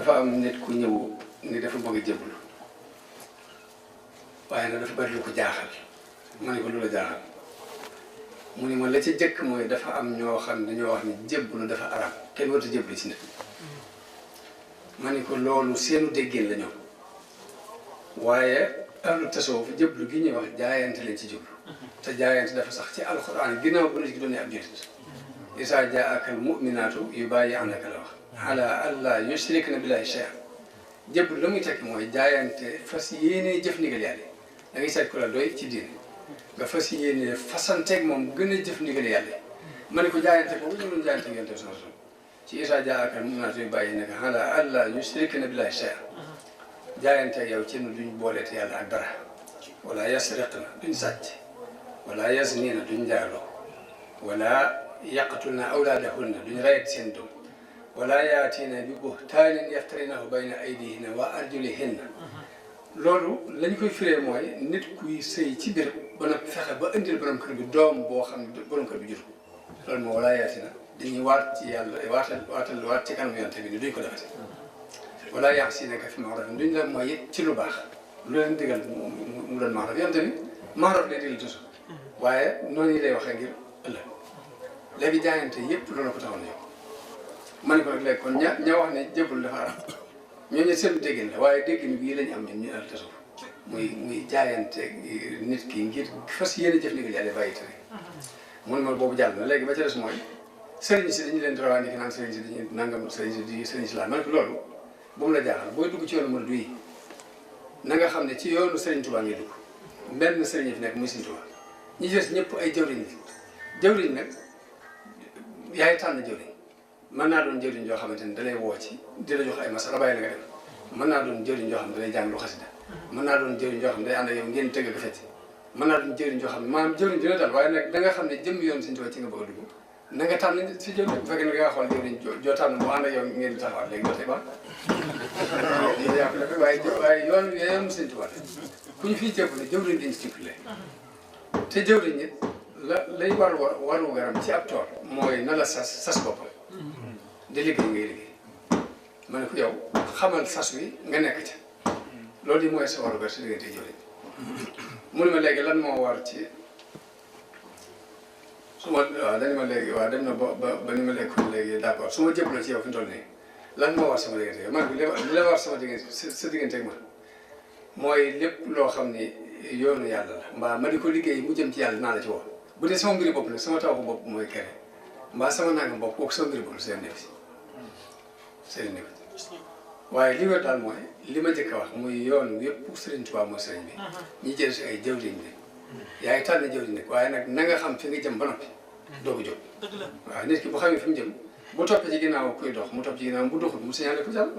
dafa am nit ku ñëw ni dafa bëgg a jébbalu waaye nag dafa bari lu ko jaaxal ma ne ko lu la jaaxal mu ni ma la ci jëkk mooy dafa am ñoo xam ne dañoo wax ni jébbalu dafa araam kenn warut a jébbalu ci nit ma ne ko loolu seenu déggéen la ñoom waaye ahlu tasawuf jébbalu gi ñuy wax jaayante lañ ci jublu te jaayante dafa sax ci alxuraan ginnaaw bu nit ki doonee ab jullit izaa jaa'aka al-mu'minaatu yubaayi'naka la wax ala allaa yushrikna billaahi shay'an jébbalu la muy tekki mooy jaayante fas yéenee jëf ndigal yàlla da ngay seet ku la doy ci diine nga fas yéenee fasanteeg moom gën a jëf ndigal yàlla ma ne ko jaayante boobu ñu doon jaayante ngeen def sama ci izaa jaa'aka al-mu'minaatu yubaayi'naka ala allaa yushrikna billaahi shay'an jaayante yow ci nu duñ booleete yàlla ak dara wala yasriqna duñ sàcc wala yaznina duñ njaaloo wala yaqtulna awlaadahunna duñ rayet seen doom wala yaatiina bi buhtaanin yaftarinahu bayna aydihinna wa arjulihinna loolu lañ koy firee mooy nit kuy sëy ci biir ba nag fexe ba indil borom kër bi doom boo xam ne borom kër bi jur loolu moo wala yaatiina dañuy waat ci yàlla waat ci kanam yonte bi ni duñ ko defati wala ya'siinaka fi ma'ruufin duñ la mooy it ci lu baax lu leen digal mu doon maaroof yonte bi maaroof lay digal toujours waaye noonu lay waxee ngir ëllëg léegi jaayante yëpp loolu ko taxoon yow ma ne ko nag léegi kon ña wax ne jébbalu dafa araam ñooñu seen déggin la waaye déggin bii lañu am ñun ñu al tasawuf muy jaayante nit ki ngir fas yéene jëf ndigal yàlla bàyyi tere mun ma boobu jàll na léegi ba ca des mooy sëriñ si dañu leen di rawaan naan sëriñ si dañuy nangam sëriñ si laa ma ne ko loolu bu mu la jaaxal booy dugg ci yoonu murid yi na nga xam ne ci yoonu Sëriñ Tuubaa ngay dugg benn sëriñ fi nekk muy Sëriñ Tuubaa ñi des ñëpp ay jawriñ la jawriñ nag yaay tànn jawriñ mën naa doon jawriñ joo xamante ni da lay woo ci di la jox ay masala bàyyi la nga dem mën naa doon jawriñ joo xam ne da lay jàng lu xasida mën naa doon jawriñ joo xam ne day ànd ak yow ngeen tëgg ak fecc mën naa doon jawriñ joo xam ne maanaam jawriñ dina dal waaye nag da nga xam ne jëm yoon Sëriñ Tuubaa ci nga bëgg a dugg na nga tànn si jawriñ bu fekkee ne nga xool jawriñ joo tànn mu ànd ak yow ngeen di taxawaat léegi doo tey baax waaye yoon Sëriñ Tuubaa ku ñu fii jëppale jawriñ dañ ci cippile te jawriñ it lay waru garam ci ab tool mooy na la sas boppam di liggéey ngay liggéey ma ne ko yow xamal sas wi nga nekk ca loolu yi mooy sa waru gar si diggante jawriñ mu ne ma léegi lan moo war ci su ma waaw dañu ma léegi waaw dem na ba ni ma léegi kon léegi d'accord su ma jëppale ci yow fi mu toll nii lan moo war sama diggante yow man li la war sama diggante sa diggante ak man mooy lépp loo xam ni yoonu yàlla la mbaa ma di ko liggéey mu jëm ci yàlla naa la ci woo bu dee sama mbiri bopp nag sama tawaxu bopp mooy kere mbaa sama nangam bopp kooku sama mbiri bopp seen nekk si seen nekk waaye li wér daal mooy li ma njëkk a wax muy yoon yëpp Sëriñ Tuubaa mooy sëriñ bi ñi jël si ay jawriñ bi yaa ngi tànn jawriñ nag waaye nag na nga xam fi nga jëm ba noppi doo ko jóg waaw nit ki bu xamee fi mu jëm bu toppee ci ginnaaw kuy dox mu topp ci ginnaaw bu doxul mu signalé ko jàll